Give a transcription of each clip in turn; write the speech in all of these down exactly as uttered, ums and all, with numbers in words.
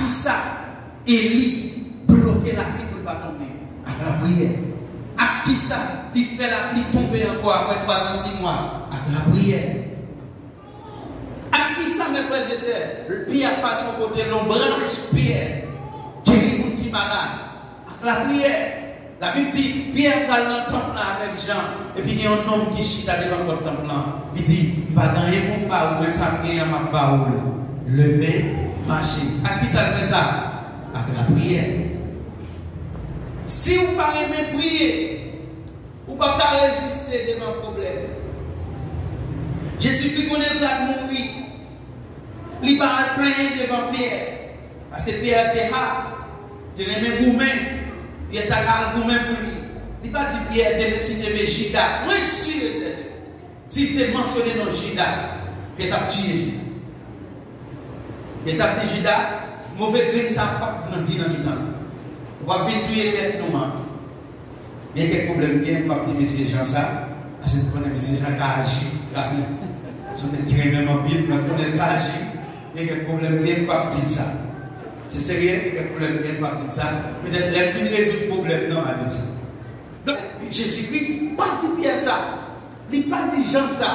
Kisa Eli bloke lapli pou l pa tonbe? Ak lapriyè. Ak kisa li fè lapli tonbe ankò apre twa zan sis mwa? Ak lapriyè. Ak kisa, mè frè e sè, Pyè ap pase yon kote, lonbraj Pyè geri moun ki malad? Ak lapriyè. Labib di, Pyè pral nan tanp lan avèk Jan, epi gen yon nonm ki chita devan pòt tanp lan. Li di, "M pa gen anyen pou m ba ou, men sa m genyen an, m ap ba ou l. Leve, mache." Ak kisa l fè sa? Ak lapriyè. Si w pa renmen priye, ou p ap ka reziste devan pwoblèm. Jezikri konnen l pral mouri. Li pa al plenyen devan Pyè. Paske Pyè te hot, te renmen goumen. Pyè ta ka al goumen pou li. Li pa di Pyè, demen si te vle Jida. Mwen si e sèten, si l te mansyone non Jida, Pyè t ap tiye Jida. Pyè t ap di Jida, move grenn sa p ap grandi nan mitan nou. W ap vin touye bèt nou an. Gen kèk pwoblèm m gen, m p ap di mesye Jan sa, paske m konnen mesye Jan ka aji rapid. Se yon nèg ki renmen m anpil, mwen konnen l ka aji. Gen kèk pwoblèm m gen, m p ap di l sa. Se serye, gen kèk pwoblèm m gen, m p ap di l sa. Petèt lè m fin rezoud pwoblèm nan, m a di l sa. Donk, Jezikri pa di Pyè sa. Li pa di Jan sa.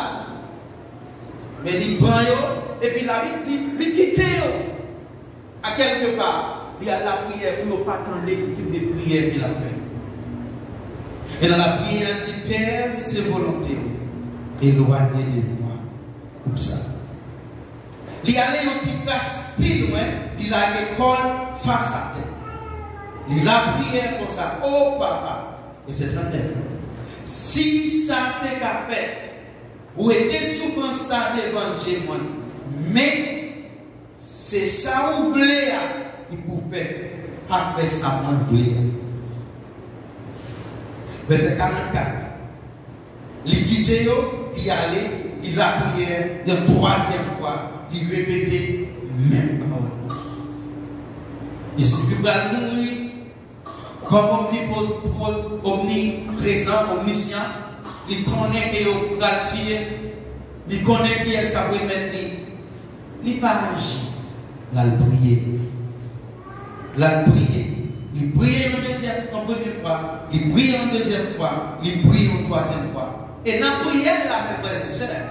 Men li pran yo, epi Labib di, li kite yo. A kèlke pa, li al lapriyè pou yo pa tande ki tip de priyè ke l ap fè. E nan lapriyè, l di, Pè, si se volonte w, elwanye de mwa koup sa. Li ale yon ti kras pi lwen, li lage kò l fas atè. Li lapriyè konsa, O Papa, vèsè trannèf, si sa te ka fèt, wete soufrans sa devan je mwen, men se sa ou vle a ki pou fèt, pa fè sa mwen vle a. Vèsè karannkat, li kite yo, li ale, li lapriyè yon twazyèm fwa, li repete menm pawòl. Jezikri pral mouri, kòm omnipos-, omniprezan, omnisyan, li konnen ke yo pral tiye, li konnen kiyès k ap remèt li. Li pa aji, l al priye. L al priye. Li priye yon dezyèm, yon premye fwa, li priye yon dezyèm fwa, li priye yon twazyèm fwa. E nan priyè l la, mè frè e sè,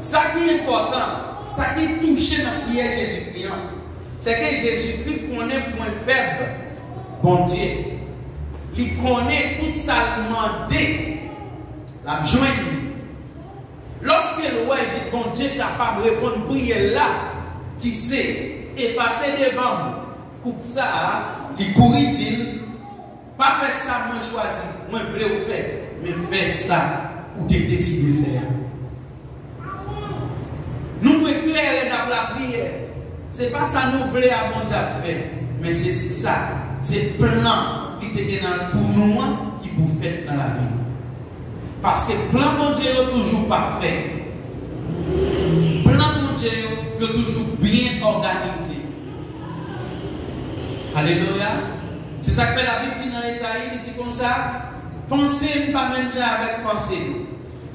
sa ki enpòtan, sa ki touche nan priyè Jezikri an, se ke Jezikri konnen pwen fèb Bondye. Li konnen tout sa l mande, l ap jwenn li. Lòske l wè Bondye kapab reponn priyè l la, ki se efase devan m koup sa a, li kouri di l, pa fè sa mwen chwazi, mwen vle w fè, men fè sa ou te deside fè a. Nou dwe klè lè n ap lapriyè. Se pa sa nou vle a Bondye ap fè, men se sa, se plan li te gen nan pou nou an ki pou fèt nan lavi nou. Paske plan Bondye yo toujou pafè. Plan Bondye yo, yo toujou byen òganize. Alelouya. Se sa k fè Labib di nan Ezayi, li di konsa, panse m pa menm jan avèk panse nou.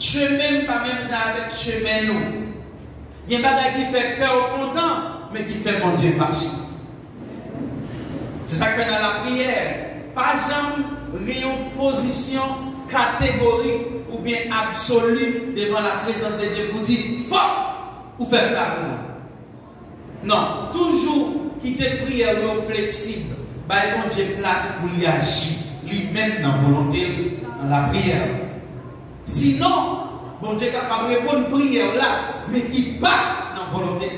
Chemen m pa menm jan avèk chemen nou. Gen bagay ki fè kè w kontan, men ki fè Bondye fache. Se sa k fè nan lapriyè, pa janm gen yon pozisyon kategorik oubyen absoli devan laprezans de Dye pou di, fòk ou fè sa pou mwen. Non, toujou kite priyè w yo fleksib, bay Bondye plas pou li aji, li menm nan volonte l, nan lapriyè. Sinon, Bondye kapab reponn priyè w la, men ki pa nan volonte l.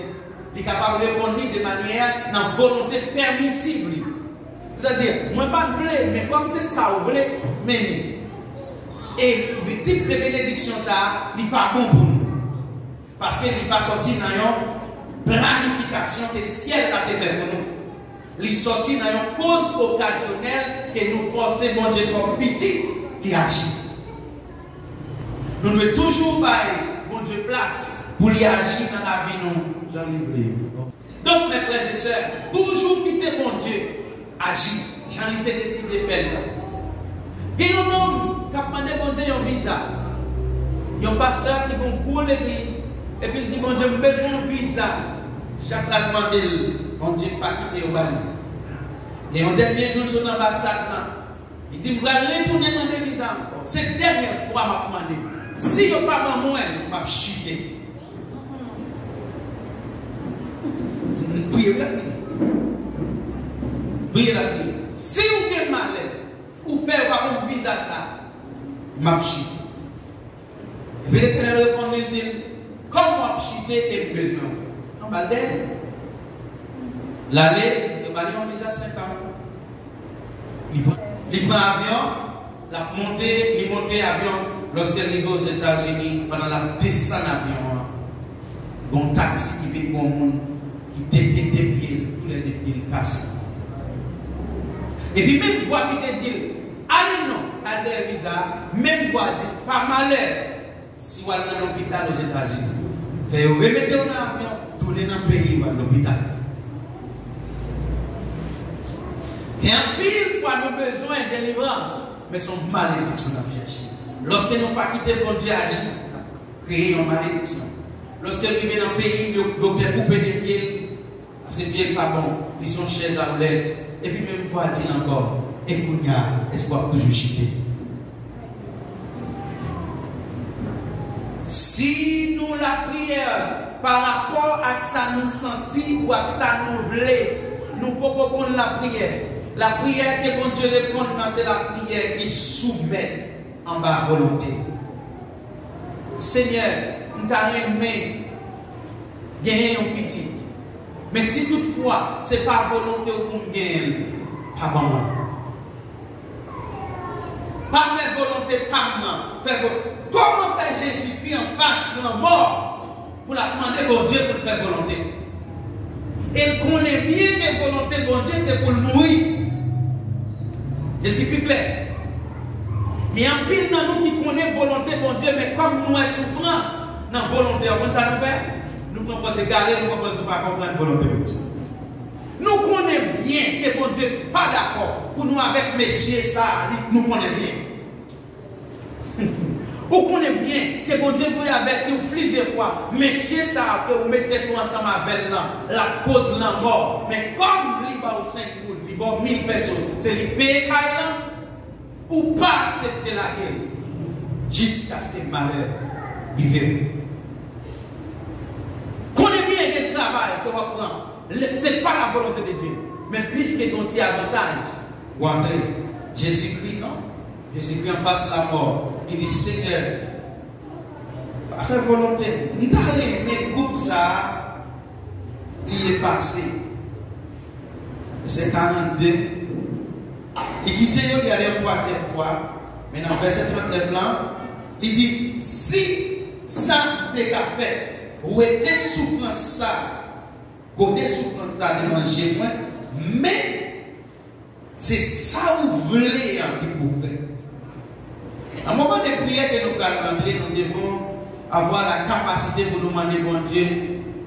Li kapab reponn li de manyè nan volonte pèmisib li. Sètadi, mwen pa t vle, men kòm se sa w vle, men li. E tip de benediksyon sa a, li pa bon pou nou. Paske li pa sòti nan yon planifikasyon ke syèl la te fè pou nou. Li sòti nan yon koz okazyonèl ke nou fòse Bondye kòm pitit li aji. Nou dwe toujou bay Bondye plas pou li aji nan lavi nou jan li vle. Donk, mè frè e sè, toujou kite Bondye aji jan li te deside fè l la. Gen yon nonm k ap mande Bondye yon viza. Yon pastè ki gen yon gwo legliz, epi l di, Bondye, m bezwen yon viza. Chak l al mande l, Bondye pa kite yo ba li. Gen yon dènye jou, l sot anbasad lan. Li di, "M pral retounen mande viza ankò. Se dènyè fwa m ap mande. Si yo pa ban mwen, m ap chite." Priye, l ap priye. Priye, l ap priye. Si w gen malè, ou fè yo pa ban m viza sa, m ap chite. Epi Letènèl reponn li, l di l, "Kòm w ap chite e m bezwen w." Anba l dèyè. L ale, yo ba li yon viza senk an. Li pran, li pran avyon, l ap monte, li monte avyon. Lòske l rive Ozetazini, pandan l ap desann avyon an, gon taksi ki vin gon moun ki teke de pye l, toulède pye l kase. Epi menm vwa ki te di l, "Ale non, al dèyè viza a," menm vwa di l, "Pa malè, si w al nan lopital Ozetazini, fè yo remete w nan avyon, tounen nan peyi w al lopital." Gen anpil fwa nou bezwen delivrans, men se yon malediksyon n ap chèche. Lòske nou pa kite Bondye aji, n ap kreye yon malediksyon. Lòske l rive nan peyi l, yo, doktè koupe de pye l, paske pye l pa bon, li se yon chèz a woulèt, epi menm vwa di l ankò, "E kounye a, èske w ap toujou chite?" Si nou lapriyè pa rapò ak sa nou santi ou ak sa nou vle, nou poko konn lapriyè. Lapriyè ke Bondye reponn nan se lapriyè ki soumèt anba volonte. Senyè, m ta renmen genyen yon pitit. Men si toutfwa se pa volonte w pou m genyen l, pa ban mwen. Pa fè volonte pa m nan, fè vo-, kòman fè Jezikri anfas lanmò pou l ap mande Bondye pou l fè volonte l? E l konnen byen ke volonte Bondye se pou l mouri. Jezikri klè. Gen anpil nan nou ki konnen volonte Bondye, men kòm nou wè soufrans nan volonte an, konn sa nou fè? Nou pran pòz egare, nou pran pòz nou pa konprann volonte Bondye. Nou konnen byen ke Bondye pa dakò pou nou avèk mesye sa a, li, nou konnen byen. Ou konnen byen ke Bondye voye avèti w plizyè fwa, mesye sa a ke ou met tèt ou ansanm avè l lan, l ap koz lanmò, men kòm li ba w senk goud, li ba w mil pèso, se li k peye kay lan, ou pa aksepte lage l jiskaske malè rive w. Konnen byen gen travay ke w ap pran, se pa la volonte de Dye. Men pliske gen yon ti avantaj, w antre. Jezikri, non? Jezikri anfas lanmò, li di, Senyè, pa fè volonte m. M ta renmen gwoup sa a, li efase. Vèsè karannde, li kite yo, li ale yon twazyèm fwa, men nan vèsè trannèf lan, li di, si sa te ka fèt, wete soufrans sa, gode soufrans sa devan je mwen, men se sa ou vle an ki pou fèt. Nan moman de priyè ke nou pral rantre, nou devon avwa la kapasite pou nou mande Bondye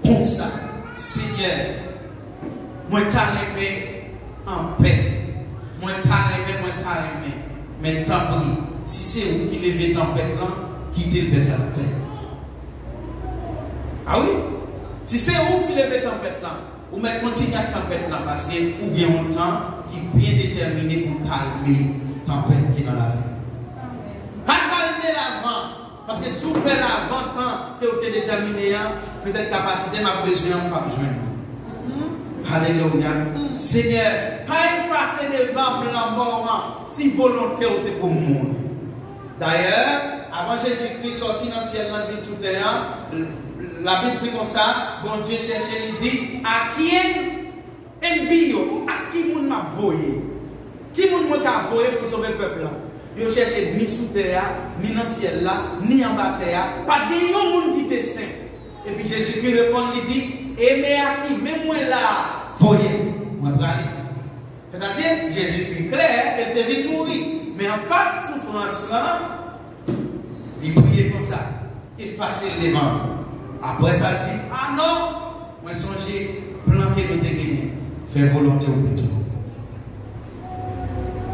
konsa, Senyè, mwen ta renmen anpè. Mwen ta renmen, mwen ta renmen. Men tanpri, si se ou ki leve tanpèt lan, kite l fè sa l ap fè. A wi, si se ou ki leve tanpèt lan, ou mèt kontinye ak tanpèt lan, paske ou gen yon tan ki byen detèmine pou kalme tanpèt ki nan lavi. Pa kalme lavan, paske si w pè lavan tan ke w te detèmine an, petèt kapasite m ap bezwen an, m p ap jwenn li. Alelouya. Senyè, pa efase devan m lanmò an si volonte w se pou m mouri. Dayè, avan Jezikri sòti nan syèl lan vin sou tè a, Labib di konsa, Bondye chèche, li di, "A quién envío?" Ak ki moun m ap voye? Ki moun mwen ka voye pou sove pèp lan? Yo chèche ni sou tè a, ni nan syèl la, ni anba tè a. Pa t gen yon moun ki te sen. Epi Jezikri reponn, li di, "E men a ki men mwen la a, voye m, mwen prale." Sètadi, Jezikri klè ke l te vin mouri, men anfas soufrans lan, li priye konsa, efase l devan m. Apre sa, l di, "A non, mwen sonje plan ke nou te genyen, fè volonte w pito."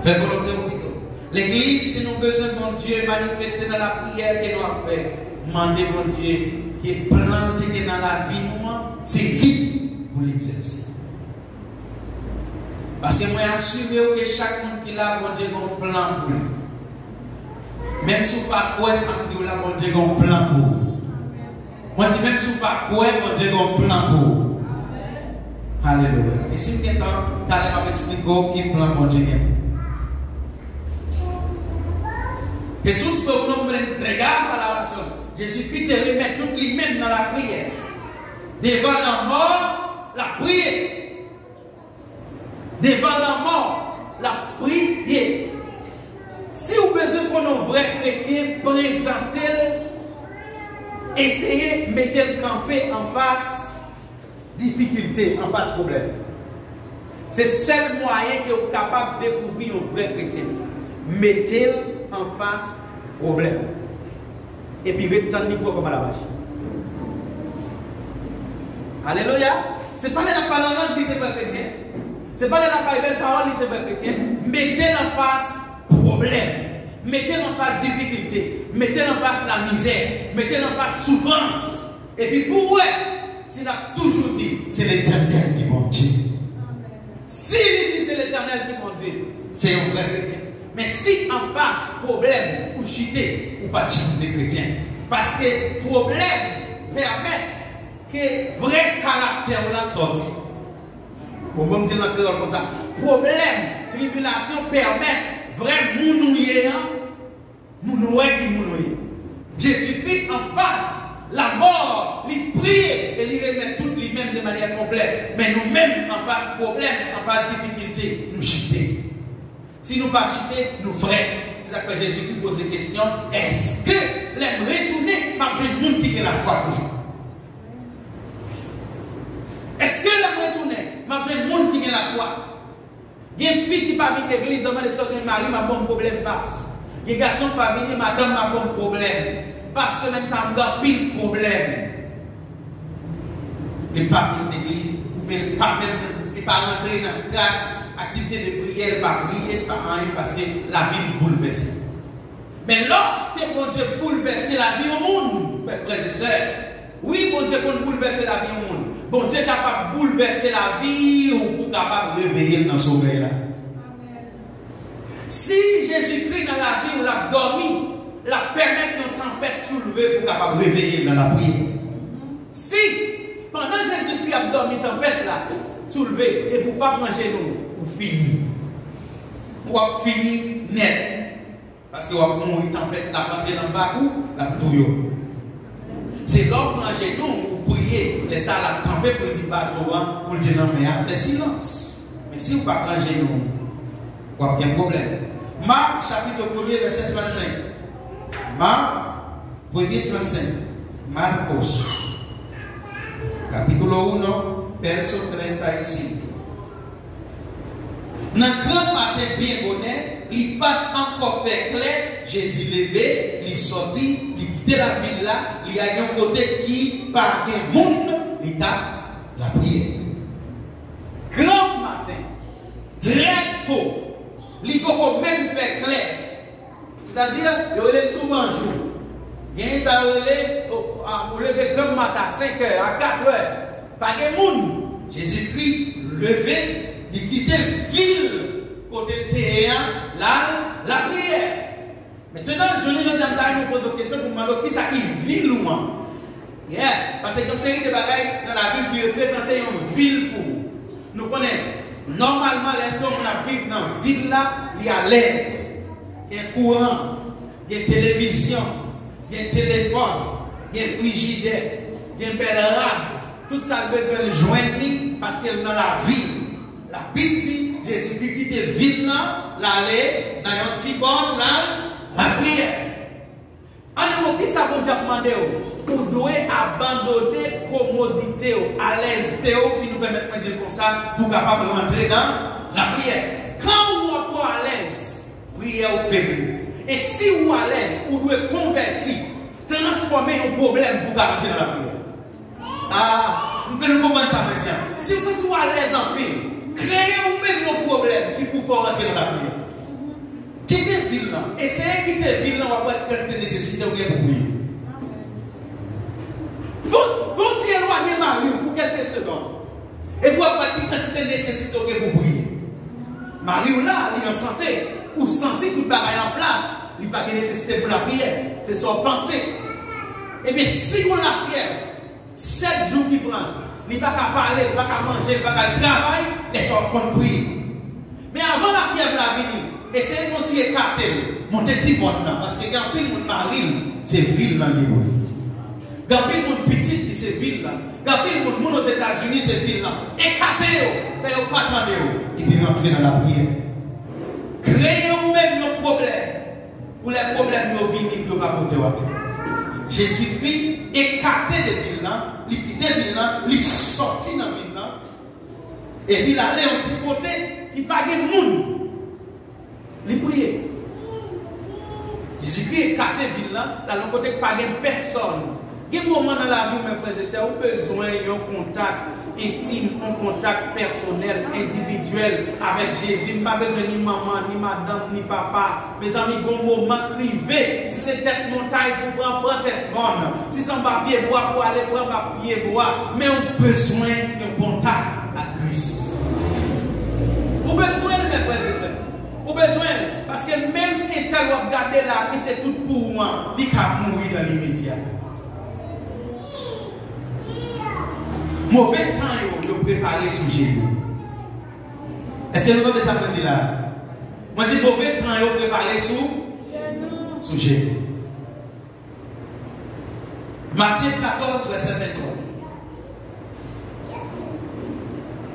Fè volonte w pito. Legliz, si nou bezwen Bondye manifeste nan lapriyè ke nou ap fè, mande Bondye ke plan l te gen nan lavi nou an, se li pou l egzèse. Paske mwen asire w ke chak moun ki la, Bondye gen yon plan pou li. Menm si w pa kwè sa m di w la, Bondye gen yon plan pou ou. Mwen di, menm si w pa kwè, Bondye gen yon plan pou ou. Alelouya. E si m gen tan, talè m ap eksplike w ki plan Bondye gen. Jesús fue un hombre entregado a la oración. Jezikri te remèt tout li menm nan lapriyè. Devan lanmò, l ap priye. Devan lanmò, l ap priye. Si w bezwen konn yon vrè kretyen, prezante l, eseye mete l kanpe anfas difikilte, anfas pwoblèm. Se sèl mwayen ke w kapab dekouvri yon vrè kretyen. Mete l anfas pwoblèm. Epi ret tann li pou wè kòman l ap aji. Alelouya! Se pa lè l ap pale an lang li se vrè kretyen. Se pa lè l ap bay bèl pawòl li se vrè kretyen. Mete l anfas pwoblèm. Mete l anfas difikilte. Mete l anfas lamizè. Mete l anfas soufrans. Epi pou w wè si l ap toujou di se Letènèl ki Bondye. Si li di se Letènèl ki Bondye, se yon vrè kretyen. Men si anfas pwoblèm ou chite, ou pa t janm te kretyen. Paske pwoblèm pèmèt ke vrè karaktè w la sòti. Bon, bon, m di l nan kreyòl konsa. Pwoblèm, tribilasyon pèmèt vrè moun ou ye an, moun ou wè ki moun ou ye. Jezikri anfas lamò, li priye e li remèt tout li menm de manyè konplè. Men nou menm, anfas pwoblèm, anfas difikilte, nou chite. Si nou pa chite, nou frèt. Se sa k fè Jezikri poze kesyon, èske lè m retounen, m ap jwenn moun ki gen lafwa toujou? Èske lè m retounen, m ap jwenn moun ki gen lafwa? Gen fi ki pa vin legliz, an mande si w gen mari, m ap ba w pwoblèm, pas. Gen gason ki pa vini, madanm, m ap ba w pwoblèm. Pas, semèn sa a, m gen anpil pwoblèm. Li pa vin legliz, oubyen li pa menm, li pa rantre nan klas aktivite de priyè, li pa priye, li pa anyen, paske lavi l boulvèse. Men lòske Bondye boulvèse lavi yon moun, frè e sè, wi, Bondye konn boulvèse lavi yon moun. Bondye kapab boulvèse lavi w pou w kapab reveye l nan somèy la. Si Jezikri nan lavi w, l ap dòmi, l ap pèmèt yon tanpèt soulve pou w kapab reveye l nan lapriyè. Si, pandan Jezikri ap dòmi, tanpèt la soulve, epi w pa pran jenou, ou fini. W ap fini nèt. Paske w ap mouri, tanpèt la ap antre nan bak ou, l ap touye w. Se lè w pran jenou, ou priye, lè sa a l ap kanpe pou l di bato a, pou l di lanmè a, fè silans. Men si w pa pran jenou, w ap gen pwoblèm. Mak, chapit premye, vèsè trannsenk. Mak, premye trannsenk. Marcos, capítulo uno, verso treinta y cinco. Nan grann maten byen bonè, li pa t ankò fè klè, Jezi leve, li sòti, li kite lavil la, li al yon kote ki pa gen moun, li t ap lapriyè. Grann maten, trè to, li poko menm fè klè. Sètadi, yo rele l tou anjou. Genyen sa yo rele, o, a, ou leve grann maten a senk è, a kat è. Pa gen moun. Jezikri leve, li kite vil kote l te ye a, l al lapriyè. Mentnan, jounen jodi a, m ta renmen poze w kesyon pou m mande w kisa ki vil ou an. Yeah, paske gen yon seri de bagay nan lavi ki reprezante yon vil pou ou. Nou konnen, nòmalman, lèske yon moun ap viv nan vil la, li alèz. Gen kouran, gen televizyon, gen telefòn, gen frijidè, gen bèl rad, tout sa l bezwen l jwenn li, paske l nan lavi. Labib di, Jezikri kite vil lan, l ale nan yon ti bòn, l al lapriyè. An yon mo, kisa Bondye ap mande w? Ou dwe abandone komodite w, alèzte w, si nou pèmèt mwen di l konsa, pou w kapab rantre nan lapriyè. Kan ou twò alèz, priyè w febli. E si ou alèz, ou dwe konvèti, transfòme yon pwoblèm pou w ka rantre nan lapriyè. Ah, m vle nou konprann sa mwen di a. Si w santi w alèz anpil, kreye ou menm yon pwoblèm ki pou fè w rantre nan lapriyè. Kite vil lan. Eseye kite vil lan, w ap wè ki kantite nesesite w gen pou priye. Fè w, fè w ti elwanye mari w pou kèlke segonn. Epi w ap wè ki kantite nesesite w gen pou priye. Mari w la, li an sante. Ou santi tout bagay an plas. Li pa gen nesesite pou lapriyè. Se sa w panse. Ebyen, si gon lafyèv, sèt jou ki pran, li pa ka pale, li pa ka manje, li pa ka al travay, lè sa w ap konn priye. Men avan lafyèv la vini, eseye fè yon ti ekate l, monte ti mòn nan, paske gen anpil moun mari l, se vil nan li ye. Gen anpil moun pitit li se vil la. Gen anpil moun, moun Ozetazini se vil la. Ekate yo, fè yo pa tande w, epi rantre nan lapriyè. Kreye ou menm yon pwoblèm pou lè pwoblèm yo vini pou yo pa pote w atè. Jezikri ekate de vil la, li kite vil la, li sòti nan vil la, epi l ale yon ti kote ki pa gen moun. Li priye. Jezikri ekate vil la, l al yon kote k pa gen pèsòn. Gen moman nan lavi w, men frè e sè, ou bezwen yon kontak entim, yon kontak pèsonèl, endividyèl avèk Jezi. M pa bezwen ni manman, ni madanm, ni papa. Mezanmi, gon moman k rive, si se tèt montay pou pran, pran tèt mòn. Si se anba pye bwa pou ale, pran anba pye bwa. Men ou bezwen yon kontak ak Kris. Ou bezwen l, men frè e sè. Ou bezwen l, paske menm etè w ap gade la, ki se tout pou ou an, li ka mouri dan limedya. Move tan yo, yo prepare sou jenou. Èske nou tande sa mwen di la? Mwen di move tan yo prepare sou, sou jenou. Matye katòz, vèsè venntwa.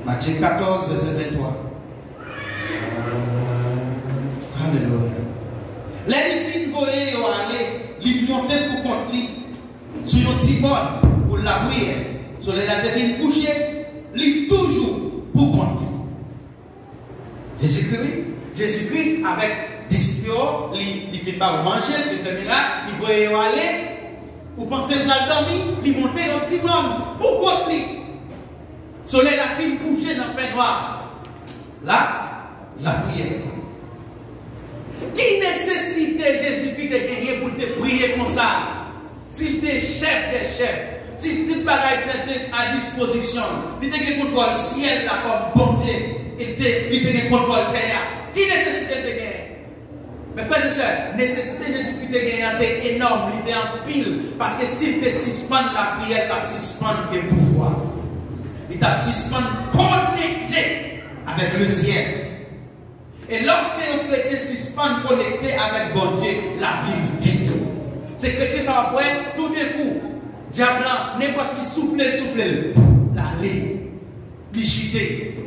Matye katòz, vèsè venntwa. Alelouya. Lè li fin voye yo ale, li monte pou kont li sou yon ti mòn pou lapriyè. Solèy la te fin kouche, li toujou pou kont li. Jezikri, wi. Jezikri avèk disip yo, li, li fin ba yo manje, li fin fè mirak, li voye yo ale. Ou panse l pral dòmi? Li monte yon ti mòn pou kont li. Solèy la fin kouche nan fènwa. La, lapriyè. Ki nesesite Jezikri te genyen pou l te priye konsa? Si l te chèf dè chèf, si tout bagay te, te a dispozisyon l, li te gen kontwòl syèl la kòm Bondye, e te, li te gen kontwòl tè a. Ki nesesite l te genyen? Men frè e sè, nesesite Jezikri te genyen an te enòm, li te anpil, paske si l te sispann lapriyè, l t ap sispann gen pouvwa. Li t ap sispann konekte avèk lesyèl. E lòske yon kretyen sispann konekte avèk Bondye, lavi l vid. Se kretyen sa w ap wè, toudenkou, dyab lan, nenpòt ti soufle l soufle l, l ale. Li chite,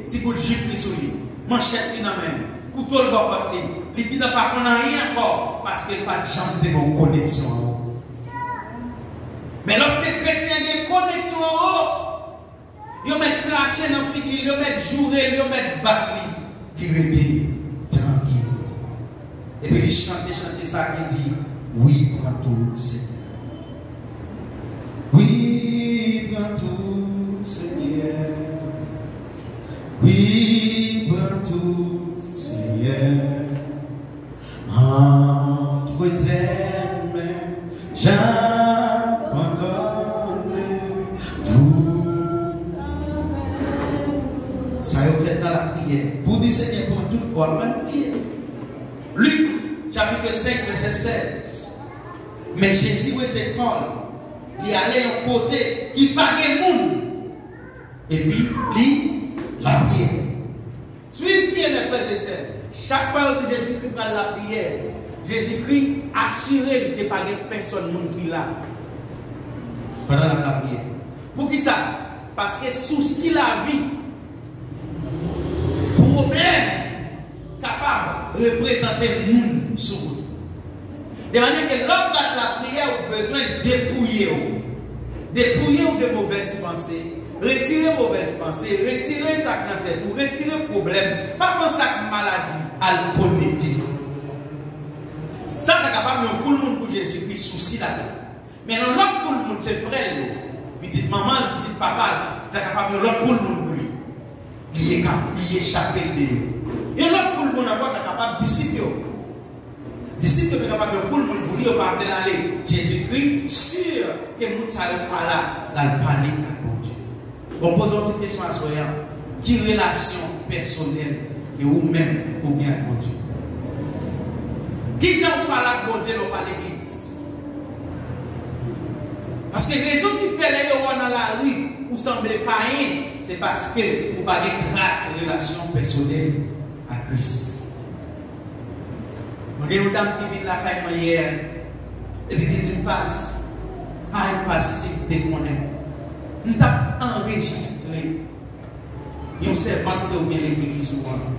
ti bout jip li sou li, manchèt li nan men l, kouto l bò kòt li, li gentan pa konn anyen ankò, paske l pa t janm te gen yon koneksyon anwo. Men lòske kretyen an gen koneksyon anwo, yo mèt krache nan figi l, yo mèt joure l, yo mèt bat li, li rete trankil. Epi li chante chante sa ki di, wi, pran tout, Senyè. Wi, pran tout, Senyè. Wi, pran tout, Senyè. Entre tes mains, j'abandonne tout. Sa yo fèt nan lapriyè. Pou di Senyè, pran tout vwa, mwen priye. Lik, chapit senk, vèsè sèz. Men Jezi wete kò l, li ale yon kote ki pa gen moun, epi li lapriyè. Swiv byen, men frè e sè. Chak fwa yo di Jezikri pral lapriyè, Jezikri asire li ke pa gen pèsòn moun ki la pandan l ap lapriyè. Poukisa? Paske sousi lavi, pwoblèm kapab reprezante moun sou wout ou. De manyè ke lè w pral lapriyè, ou bezwen depouye w. Depouye w de movèz panse. Retire movèz panse. Retire sa k nan tèt ou. Retire pwoblèm. Pa panse ak maladi. Al konekte. Sa ta kapab yon foul moun pou Jezikri sousi lavi. Men yon lòt foul moun se frè l yo, pitit manman l, pitit papa l, ta kapab yon lòt foul moun pou li. Li eka-, li echape l de yo. Yon lòt foul moun ankò ta kapab disip yo. Disip yo te kapab yon foul moun pou li, yo pa vle l ale. Jezikri si ke moun sa yo pa la, l al pale ak Bondye. Bon, poze yon ti kesyon aswè a. Ki relasyon pèsonèl E ou menm, ou gen ak Bondye. Kijan ou pale ak Bondye lè w pa legliz? Paske rezon ki fè lè yo wè w nan lari, ou sanble payen, se paske ou pa gen kras relasyon pèsonèl ak Kris. Mwen gen yon dam ki vin lakay mwen yè, epi ki di m, "Pas, ay, pas, si m te konnen, m t ap anrejistre yon sèvant ke w gen legliz ou an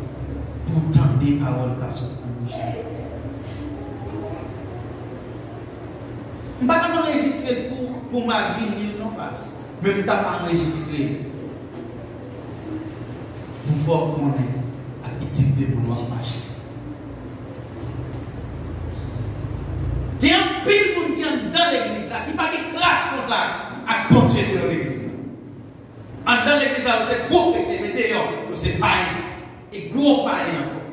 pou w tande pawòl k ap sot nan bouch li." M pa t ap anrejistre l pou, pou m al vini l non, pas. Men m t ap anrejistre l pou fè w konnen ak ki tip de moun w ap mache. Gen anpil moun ki anndan legliz la ki pa gen kras kontak ak Bondye deyò legliz la. Anndan legliz la, yo se gwo kretyen, men deyò, yo se payen. E gwo payen ankò.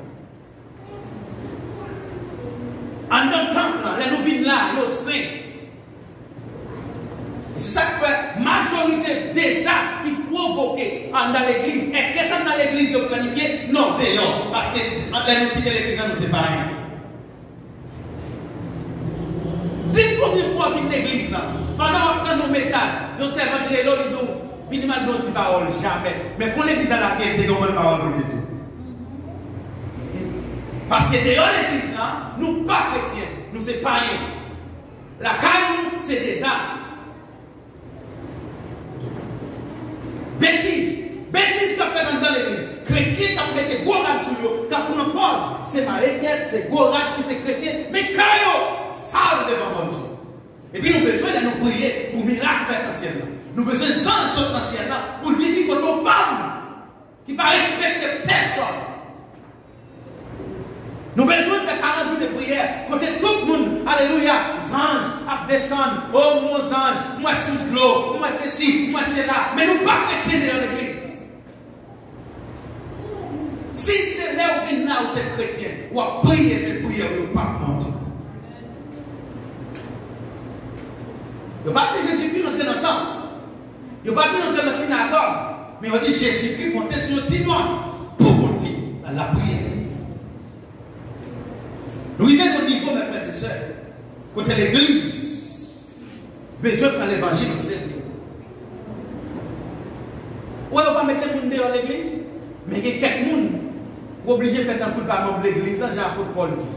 Anndan tanp lan, lè nou vin la, yo sen. E se sa k fè majorite dezas ki pwovoke anndan legliz. Èske se anndan legliz yo planifye? Non, deyò. Paske lè nou kite legliz la, nou se payen. Di m konbyen fwa w vin legliz la, pandan w ap tande yon mesaj, yon sèvant rele w, li di w, "Vini m al di w yon ti pawòl." Jamè. Men kon legliz la lage, li te gen yon bann pawòl pou l te di w. Paske deyò legliz la, nou pa kretyen, nou se payen. Lakay nou, se dezas. Betiz. Betiz k ap fèt anndan legliz. Kretyen k ap mete gwo rad sou yo, k ap pran pòz se mare tèt, se gwo rad ki se kretyen, men kè yo sal devan Bondye. Epi nou bezwen, lè nou priye, pou mirak fèt nan syèl la. Nou bezwen zanj sot nan syèl la pou l vini kote yon fanm ki pa respekte pèsòn. Nou bezwen fè karant jou de priyè kote tout moun, alelouya, zanj ap desann, o, m wè zanj, m wè sous dlo, m wè sesi, m wè sela, men nou pa kretyen deyò legliz. Si se lè w vin la ou se kretyen, w ap priye, men priyè w yo p ap monte. Yo pa di Jezikri rantre nan tanp. Yo pa di l antre nan sinagòg, men yo di Jezikri monte sou yon ti mòn pou kont li, l al lapriyè. Nou rive nan yon nivo, mè frè e sè, kote legliz bezwen pran levanjil o serye. Ou wè, yo pa mete moun deyò legliz, men gen kèk moun, ou oblije fè tankou l pa manm legliz la, jan apot Pòl di.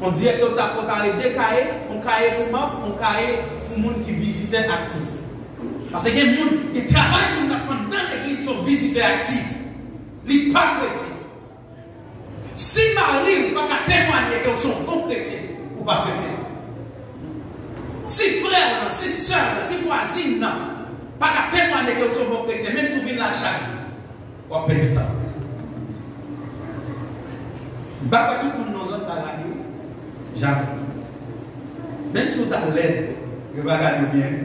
On dirè ke yo ta prepare de kaye, yon kaye pou manm, yon kaye pou moun ki vizitè aktif. Paske gen moun, gen travay moun ap fè anndan legliz, se yon vizitè aktif. Li pa kretyen. Si mari w pa ka temwanye ke w se yon bon kretyen, ou pa kretyen. Si frè w lan, si sè w lan, si vwazin nan pa ka temwanye ke w se yon bon kretyen, menm si w vin la chak jou, w ap pèdi tan. M pa kwè tout moun nan zòn ta gade w. Jamè. Menm si w ta lèd, yo pa gade w byen.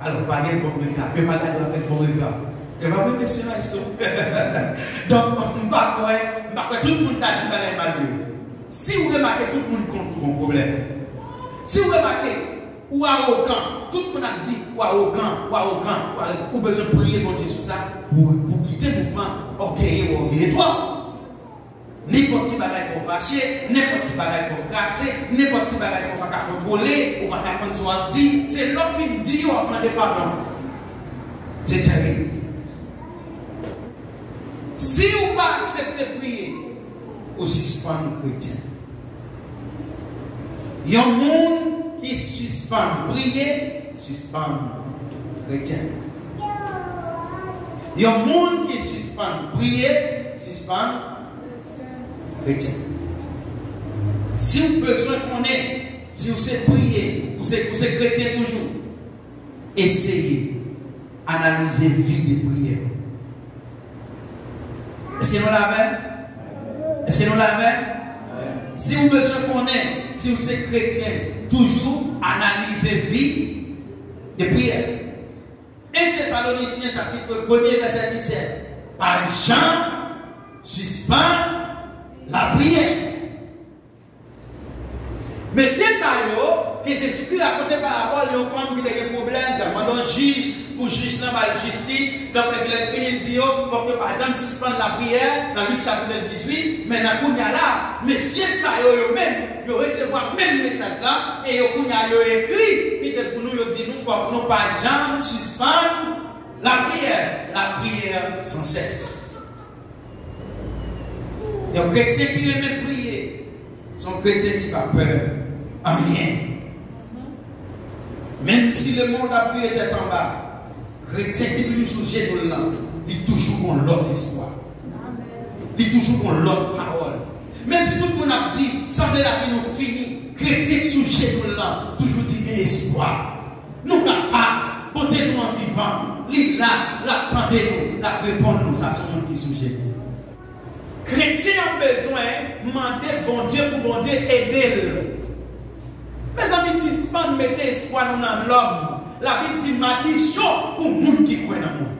Alò, pa gen bon rega. Yo pa gade w avèk bon rega. Yo pa vle mesye nice tou. Donk, m pa kwè, m pa kwè tout moun ta di bagay mal de ou. Si w remake tout moun kont ou, gon pwoblèm. Si w remake ou awogan, tout moun ap di ou awogan, ou awogan, ou awogan. Ou bezwen priye Bondye sou sa pou, pou kite mouvman ògeye ou ògeye twòp. Nenpòt ti bagay fè w fache, nenpòt ti bagay fè w kraze, nenpòt ti bagay fè w pa ka kontwole, ou pa ka konn sa w ap di, se lè w fin di yo w ap mande padon. Se tèrib. Si w pa aksepte priye, ou sispann kretyen. Yon moun ki sispann priye, sispann kretyen. Yon moun ki sispann priye, sispann kretyen. Si w bezwen konnen si w se priye, ou se, ou se kretyen toujou, eseye analize vi de priyè w. Èske nou la avè m? Èske nou la avè m? Si w bezwen konnen si w se kretyen toujou, analize vi de priyè. En Tesalonisyen chapit premye vèsè disèt. Pa janm sispann lapriyè. Mesye sa yo, Ke Jezikri rakonte parabòl yon fanm ki te gen pwoblèm, l al mande yon jij pou jij lan ba l jistis. Donk, epi lè l fini, l di yo, fòk yo pa janm sispann lapriyè, nan Lik chapit dizuit, men nan kounye a la, mesye sa yo, yo menm, yo resevwa menm mesaj la, e yo kounye a, yo ekri, kite pou nou, yo di nou, fòk nou pa janm sispann lapriyè, lapriyè sansès. Yon kretyen ki renmen priye, se yon kretyen ki pa pè anyen. Menm si lemonn ap vire tèt anba, kretyen ki toujou sou jenou l lan, li toujou gon lòt espwa. Li toujou gon lòt pawòl. Menm si tout moun ap di, sanble lavi nou fini, kretyen ki sou jenou l lan, toujou di gen espwa. Nou kapab. Bondye nou an vivan. Li la, l ap tande nou, l ap reponn nou. Sa se yon moun ki sou jenou. Kretyen an bezwen mande Bondye pou Bondye ede l. Mezanmi, sispann mete espwa nou nan lòm. Labib di, madichon pou moun ki kwè nan moun.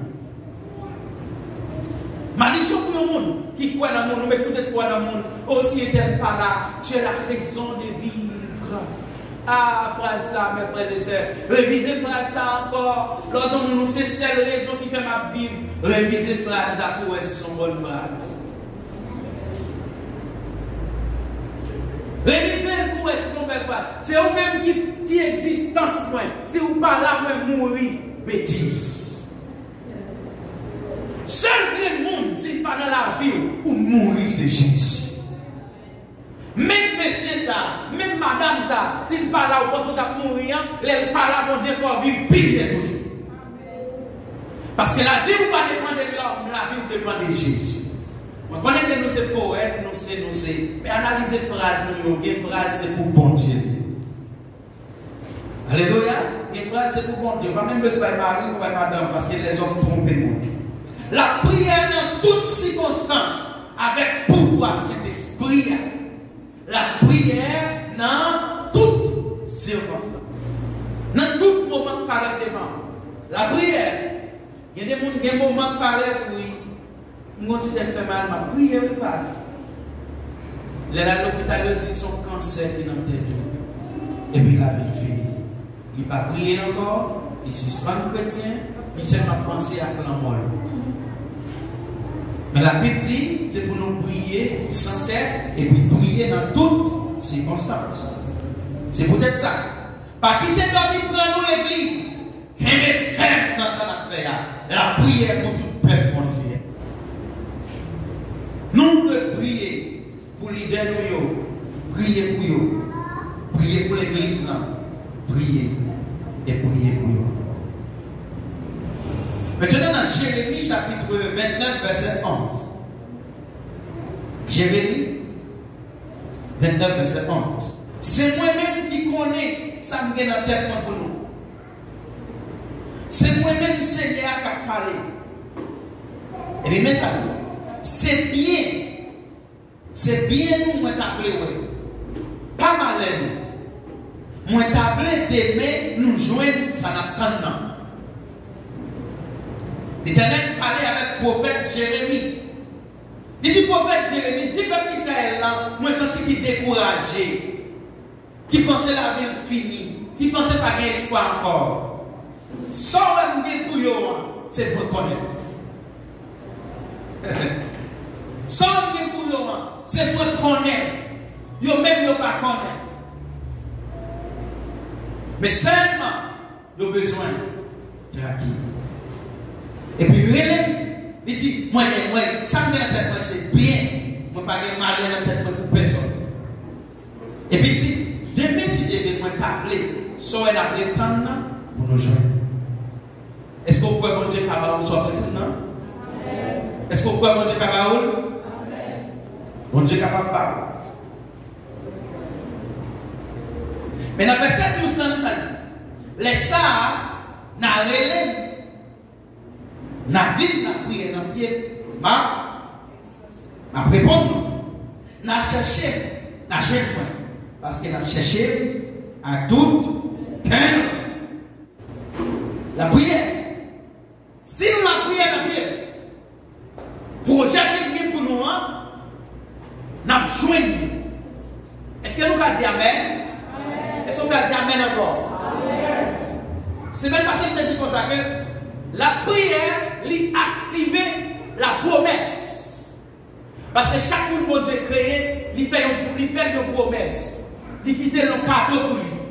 Madichon pou yon moun ki kwè nan moun, ou met tout espwa nan moun. Oh, si Etènèl pa la, tu es la raison de vivre. Ah, fraz sa, mes frères et sœurs, revize fraz sa ankò. Lè w di yon moun, ou se sèl rezon ki fè m ap viv, revize fraz la pou w wè si se yon bòn fraz. Revize l pou w wè si se yon bèl fraz. Se ou menm ki, ki egzistans mwen. Si ou pa la, mwen mouri. Betiz. Sèl grenn moun, si l pa nan lavi w, ou mouri, se Jezi. Menm mesye sa, menm madanm sa, si l pa la, ou panse w t ap mouri an, lè l pa la, Bondye fè w viv pi byen toujou. Paske lavi w pa depann de lòm, lavi w depann de Jezi. Mwen konnen ke nou se powèt, nou se, nou se. Men analize fraz nou yo, gen fraz se pou Bondye li ye. Alelouya! Gen fraz se pou Bondye. Ou pa menm bezwen bay mari ou bay madanm, paske lèzòm twonpe moun. Lapriyè nan tout sikonstans, avèk pouvwa Sentespri a. Lapriyè nan tout sikonstans. Nan tout moman k parèt devan ou. Lapriyè. Gen de moun, gen moman k parèt, wi. M gon ti tèt fè mal, m ap priye, wi, pas. Lè l al lopital, yo di se yon kansè ki nan tèt ou. Epi lavi l fini. Li pa priye ankò, li sispann kretyen, li sèlman panse ak lanmò l. Men Labib di, se pou nou priye san sès, epi priye nan tout sikonstans. Se poutèt sa, pa kite dòmi pran nou legliz. Kenbe fèm nan sa n ap fè a. Lapriyè pou tout pèp Bondye. Nou dwe priye pou lidè nou yo. Priye pou yo. Priye pou legliz lan. Priye. E priye pou yo. Mentnan nan Jeremi chapit vennèf, vèsè onz. Jeremi vennèf, vèsè onz. Se mwen menm ki konnen sa m gen nan tèt mwen pou nou. Se mwen menm Senyè a k ap pale. Epi men sa l di. Se byen, se byen nou mwen ta vle wè. Pa malè nou. Mwen ta vle demen nou jwenn sa n ap tann nan. Letènèl pale avèk pwofèt Jeremi. Li di pwofèt Jeremi, di pèp Izrayèl la, mwen santi ki dekouraje, ki panse lavi l fini, ki panse pa gen espwa ankò. Sa w wè m gen pou yo an, se mwen konnen. Sa w wè m gen pou yo an, se mwen konnen. Yo menm yo pa konnen. Men sèlman, yo bezwen trankil. Epi rele m, li di, mwen, mwen, sa m gen nan tèt mwen se byen. Mwen pa gen malè nan tèt mwen pou pèsonn. Epi l di, demen si Dye vle, mwen ta vle, sa w wè n ap ret tann nan, pou nou jwenn. Èske w kwè Bondye ka ba ou sa w ap ret tann nan? Èske w kwè Bondye ka ba ou l? Bondye kapab ba ou. Men nan vèsè douz lan, li sa di, lè sa a, n a rele m, n a vin lapriyè nan pye m, m a, m ap reponn nou. N a chèche m, n a jwenn mwen, paske n ap chèche m ak tout kè nou. Lapriyè. Si nou lapriyè nan pye m, pwojè ke m gen pou nou an, n ap jwenn li. Èske nou ka di amèn? Èske nou ka di amèn? Sa ke lapriyè, li aktive lapwomès. Paske chak moun Bondye kreye, li fè yon, li fè l yon pwomès. Li kite l yon kado pou li.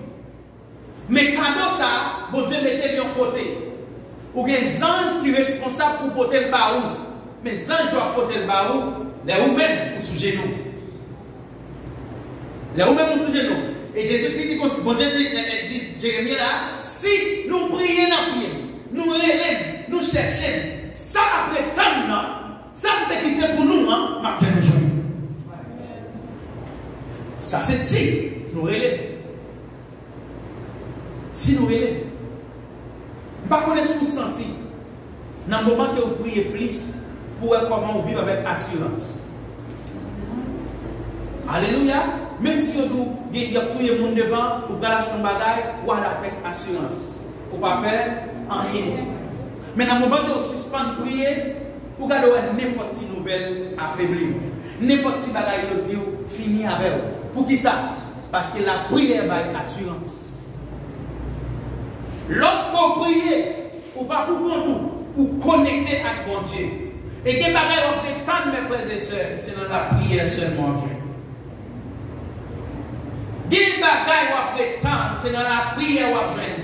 Men kado sa a, Bondye mete l yon kote. Ou gen zanj ki responsab pou pote l ba ou. Men zanj yo ap pote l ba ou lè ou menm ou sou jenou. Lè ou menm ou sou jenou. E Jezikri di konsa, Bondye di, e, e, di Jeremi la, si nou priye nan pye m, nou rele m, nou chèche m, sa n ap ret tann nan, sa m te kite pou nou an, m ap fè nou jwenn. Sa se si nou rele m. Si nou rele m. M pa konnen si w santi, nan moman ke w priye plis, pou w wè kòman w viv avèk asirans. Alelouya! Menm si yo di w gen, y ap touye moun devan, ou pral achte yon bagay, w al avèk asirans. Ou pa pè anyen. Men nan moman ke w sispann priye, ou gade w wè nenpòt ti nouvèl afebli w. Nenpòt ti bagay yo di w fini avè w. Poukisa? Paske lapriyè bay asirans. Lòske w priye, ou pa pou kont ou, ou konekte ak Bondye. E gen bagay w ap ret tann, mè frè e sè, se nan lapriyè sèlman w ap jwenn. Gen bagay w ap ret tann, se nan lapriyè w ap jwenn.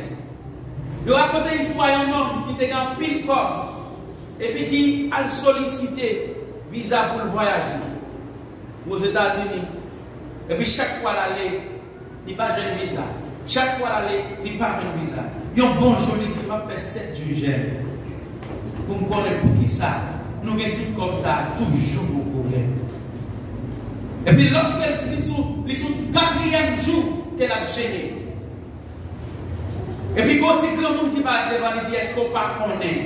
Yo rakonte istwa yon nonm ki te gen anpil kòb, epi ki al solisite viza pou l vwayaje Ozetazini. Epi chak fwa l ale, li pa jwenn viza. Chak fwa l ale, li pa jwenn viza. Yon bon jou, li di, "M ap fè sèt jou jèn pou m konnen poukisa nou gen tout kòb sa a toujou gon pwoblèm." Epi lòske li sou, li sou katriyèm jou ke l ap jene, epi gon ti granmoun ki parèt devan li di, "Èske w pa konnen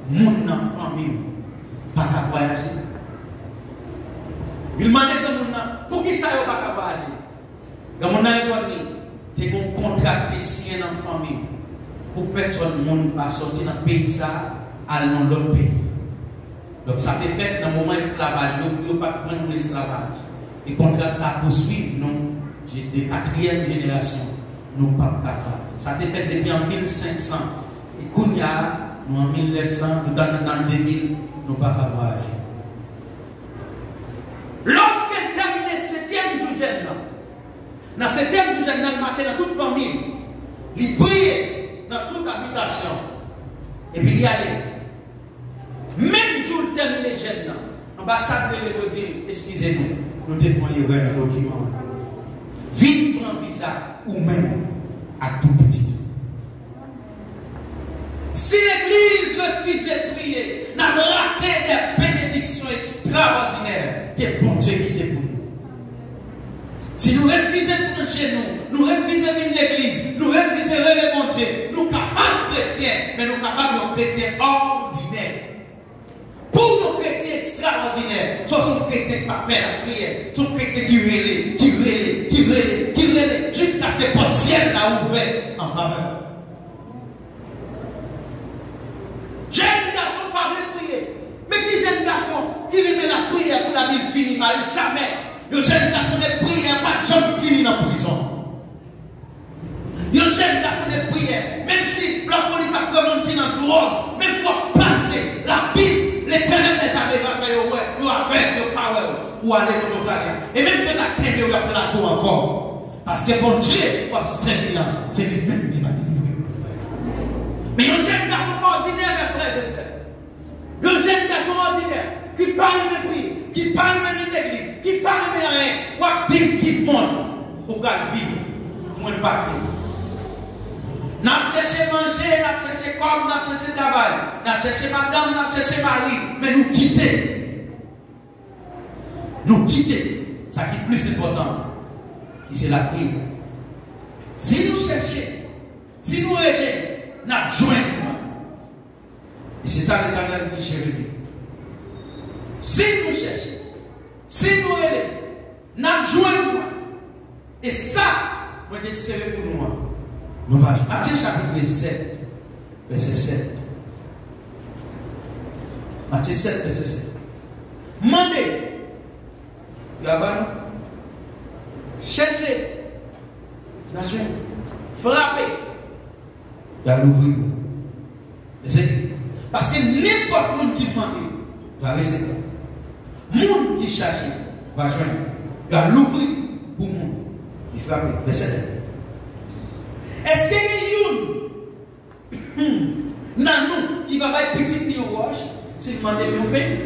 moun nan fanmi w pa ka vwayaje?" Li mande granmoun nan, "Poukisa yo pa ka vwayaje?" Granmoun nan reponn li, "Te gen yon kontra ki te siyen nan fanmi pou pèsòn moun pa sòti nan peyi sa a al nan lòt peyi." Donk, sa te fèt nan moman esklavaj yo, pou yo pa t pran nou nan esklavaj. E kontra sa a pouswiv nou jis de katriyèm jenerasyon. Nou p ap kapab. Sa te fèt depi an mil senk san. E kounye a, nou an mil nèf san, nou t nan, nan de mil, nou pa ka vwayaje. Lòske l tèmine setyèm jou jèn nan, nan setyèm jou jèn nan, li mache nan tout fanmi l. Li priye nan tout abitasyon. Epi li ale. Menm jou l tèmine jèn nan, anbasad rele l, yo di l, "Eskize nou, nou te fè yon erè nan dokiman an. Vin pran viza ou menm ak tout pitit ou." Si legliz refize priye, n ap rate de benediksyon ekstrawòdinè ke Bondye kite pou nou. Si nou refize pran jenou, nou refize vin legliz, nou refize rele Bondye, nou kapab kretyen, men nou kapab yon kretyen òdinè. Pou w yon kretyen ekstrawòdinè, fò w se yon kretyen ki pa pè lapriyè, se yon kretyen ki rele, ki rele, ki rele, ki rele, jiskaske pòt syèl la ouvè an favè w. Jèn gason pa vle priye. Men ki jèn gason ki renmen lapriyè pou lavi l fini mal? Jamè. Yon jèn gason de priyè pa t janm fini nan prizon. Yon jèn gason de priyè, menm si lapolis ap pran moun ki nan dwòg, menm si w ap pase, Labib, Letènèl dèzame va fè yo wè, yo avèg, yo pa wè w, ou ale kote w prale a. E menm si yo ta kenbe w, y ap lage w ankò. Paske Bondye w ap sèvi a, se li menm ki va delivre w. Men yon jèn gason pa òdinè, mè frè e sè. Yon jèn gason òdinè, ki pa renmen priye, ki pa renmen vin legliz, ki pa renmen anyen, w ap di m ki mond ou pral viv pou enpakte. N ap chèche manje, n ap chèche kòb, n ap chèche travay, n ap chèche madanm, n ap chèche mari, men nou kite. Nou kite sa ki plis enpòtan, ki se lapriyè. Si nou chèche, si nou rele, n ap jwenn. E se sa Letènèl di Jeremi. Si nou chèche, si nou rele, n ap jwenn mwen. E sa mwen te sere pou nou an, nou va jwenn. Matye chapit sèt, vèsè sèt. Matye sèt, vèsè sèt. Mande, y a ba nou. Chèche, n a jwenn. Frape, y a louvri pou nou. Vèsè uit. Paske nenpòt moun ki mande, va resevwa. Moun ki chache, va jwenn. Y a louvri pou moun ki frape. Vèsè nèf. Èske gen youn, hmm, nan nou ki va bay pitit li yon wòch si l mande l yon pen?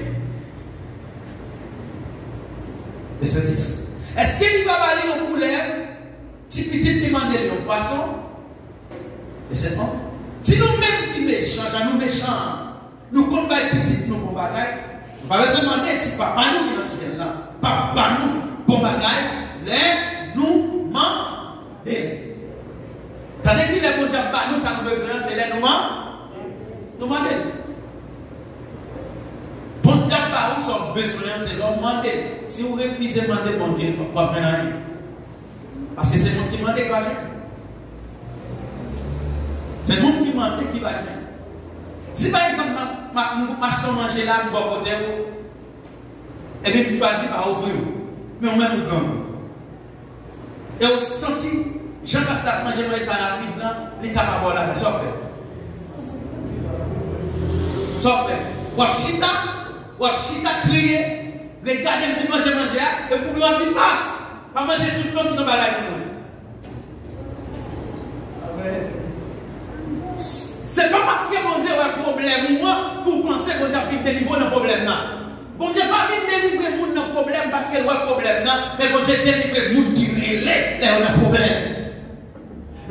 Vèsè dis. Èske li va ba li yon koulèv si pitit li mande l yon pwason? Vèsè onz. Si nou menm ki mechan, jan nou mechan an, nou konn bay pitit nou bon bagay, nou pa bezwen mande si Papa nou ki nan syèl la p ap ba nou bon bagay lè nou mande l. Tande ki lè Bondye ap ba nou sa nou bezwen an, se lè nou man-, nou mande l. Bondye ap ba ou sa w bezwen an, se lè w mande l. Si w refize mande Bondye, w ap jwenn anyen. Paske se moun ki mande k pa jwenn. Se moun ki mande ki pa jwenn. Si pa egzanp, m ap, m ap, m achte yon manje la, m bò kote w, epi m chwazi pa ofri w, men w menm ou gran. E w santi, jan pastè ap manje manje sa rapid lan, li ka pa ba w ladan, sa w fè? Sa w fè? W ap chita, w ap chita kriye, Gade m fin manje manje a, epi w ap di, "Pas, pa manje tout non ki nan bagay pou mwen." Se pa paske Bondye wè pwoblèm ou an pou w panse Bondye ap vin delivre w nan pwoblèm nan. Bondye pa vin delivre moun nan pwoblèm paske l wè pwoblèm nan, men Bondye delivre moun ki rele lè yo nan pwoblèm.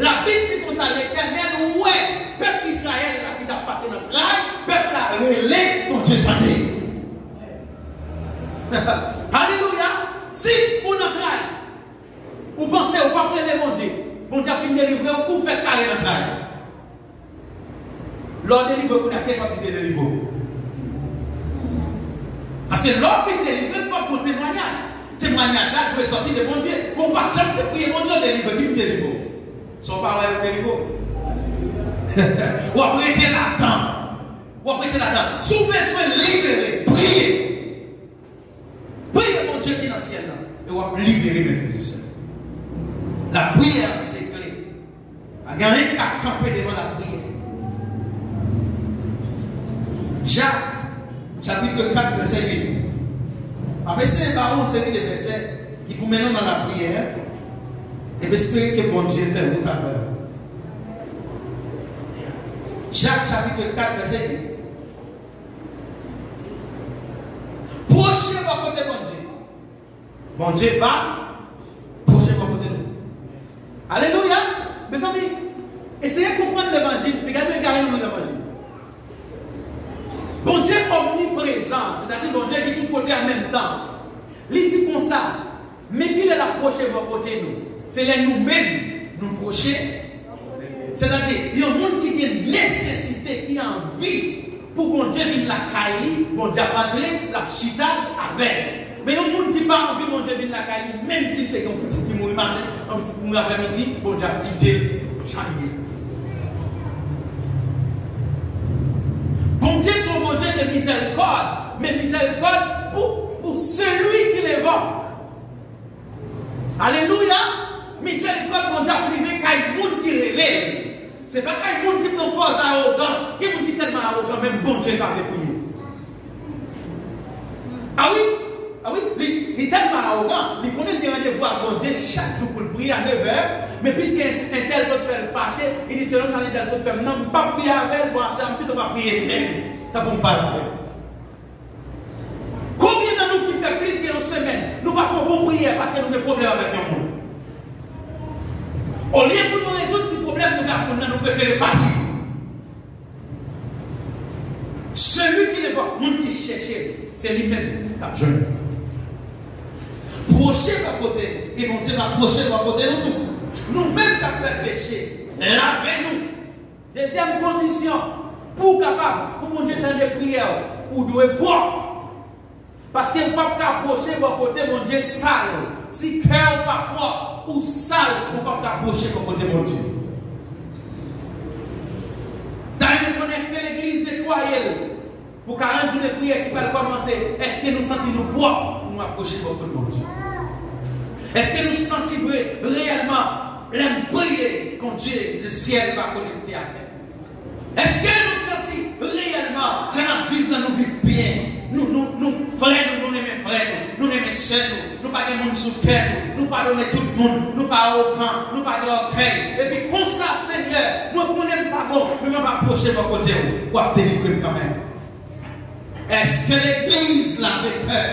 Labib di konsa, Letènèl wè pèp Izrayèl la ki t ap pase nan tray, pèp la rele, Bondye tande. Alelouya! Si ou nan tray, ou panse ou p ap rele Bondye, Bondye ap vin delivre w, ou fè kare nan tray. Lè w delivre kounye a, kiyès w ap kite delivre w? Paske lè w fin delivre, fòk gon temwayaj. Temwayaj la dwe sòti de Bondye. Bon, ou pa t janm te priye Bondye, w delivre, ki pou delivre w? Sa w pa wè yo delivre w? W ap rete ladan. W ap rete ladan. Si w bezwen libere, priye. Priye Bondye ki nan syèl la, e w ap libere, men frè e sè. Lapriyè se kle. Pa gen anyen k ka kanpe devan lapriyè. Jak, chapit kat, vèsè uit. M ap eseye ba ou yon seri de vèsè ki pou mennen w nan lapriyè, e m espere ke Bondye fè wout avè w. Jak, chapit kat, vèsè uit. Pwoche bò kote Bondye. Bondye va pwoche bò kote nou. Alelouya! Mezanmi, eseye konprann levanjil, piga nou egare nou nan levanjil. Bondye omniprezan, sètadi Bondye ki tout kote an menm tan. Li di konsa, men ki lè l ap pwoche bò kote nou? Se lè nou menm nou pwoche. Sètadi, yon moun ki gen nesesite, ki anvi pou Bondye vin lakay li, Bondye ap antre, l ap chita avè l. Men yon moun ki pa anvi Bondye vin lakay li, menm si l te gen yon pitit ki mouri maten, yon pitit ki mouri aprèmidi, Bondye ap kite l jan l ye. Bondye se yon Bondye de mizèrikòd, men mizèrikòd pou, pou celui qui l'invoque. Alelouya! Mizèrikòd Bondye ap rive kay moun ki rele l. Se pa kay moun ki pran pòz awogan. Gen moun ki tèlman awogan, menm Bondye pa vle priye. A wi, a wi, li, li tèlman awogan, li konnen li gen randevou ak Bondye chak jou pou l priye a nevè, men piske entèl sot fè l fache, li di, "Selon sa entèl sot fè m nan, m p ap priye avè l, bon, aswè a m pito pa priye menm, tanpri m pale avè l." Konbyen nan nou ki fè plis ke yon semèn, nou pa fè yon bon priyè paske nou gen pwoblèm avèk yon moun? Olye pou nou rezoud ti pwoblèm nou gen ak moun nan, nou prefere pa priye. Celui qui l'invoque, moun ki chèche l, se li menm k ap jwenn. Pwoche bò kote nou, e Bondye va pwoche bò kote nou tou. Nou menm k ap fè peche, lave nou. Dezyèm kondisyon, pou w kapab, pou Bondye tande priyè w, ou dwe pwòp. Paske w p ap ka pwoche bò kote Bondye sal. Si kè w pa pwòp, ou sal, ou p ap ka pwoche bò kote Bondye. Dayè, nou konnen èske legliz netwaye l. Pou karant jou de priyè ki pral kòmanse, èske nou santi nou pwòp pou nou apwoche bò kote Bondye? Èske nou santi vre, reyèlman, lè m priye, Bondye nan syèl va konekte avè m? Èske nou santi sè nou, nou pa gen moun sou kè nou, nou padone tout moun, nou pa awogan, nou pa gen ògèy. Epi konsa, Senyè, mwen konnen m pa bon, men m ap apwoche bò kote w, w ap delivre m kanmenm. Èske legliz lave kè?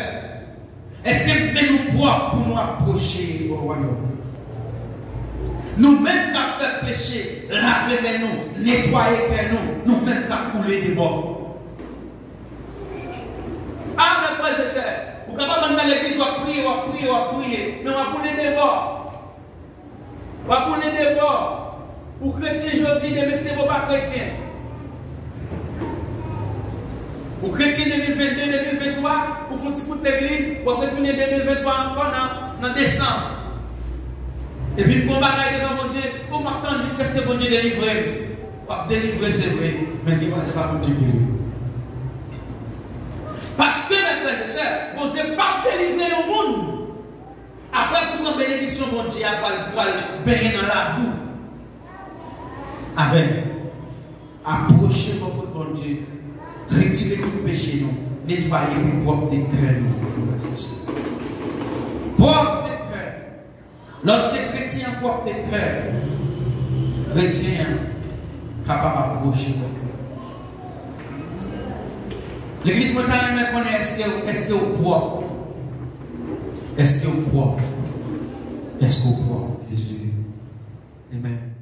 Èske men nou pwòp pou nou apwoche bò wayòm nan? Nou menm k ap fè peche, lave men nou, netwaye kè nou, nou menm k ap boule de bò. A, mè frè e sè, ou kapab anndan legliz, w ap priye, w ap priye, w ap priye, men w ap boule de bò. W ap boule de bò. Ou kretyen jodi, demen se te bon pa kretyen. Ou kretyen de mil vennde, de mil venntwa, ou fè yon ti kout legliz, w ap retounen de mil venntwa ankò nan, nan desanm. Epi m gon bagay devan Bondye, o, m ap tann jiskaske Bondye delivre m. W ap delivre, se vre, men gen fwa se pa Bondye ki delivre. Paske, mè frè e sè, Bondye p ap delivre yon moun. Apre pou pran benediksyon Bondye a, pral, pral benyen nan labou. Avè m. Apwoche bò kot Bondye. Retire tout peche nou. Netwaye epi pwòpte kè nou. Pwòpte kè. Lòske kretyen an pwòpte kè, kretyen an kapab apwoche bò kot Bondye. Legliz, mwen ta renmen konnen èske, èske w pwòp? Èske w pwòp? Èske w pwòp? Jezi. Amen.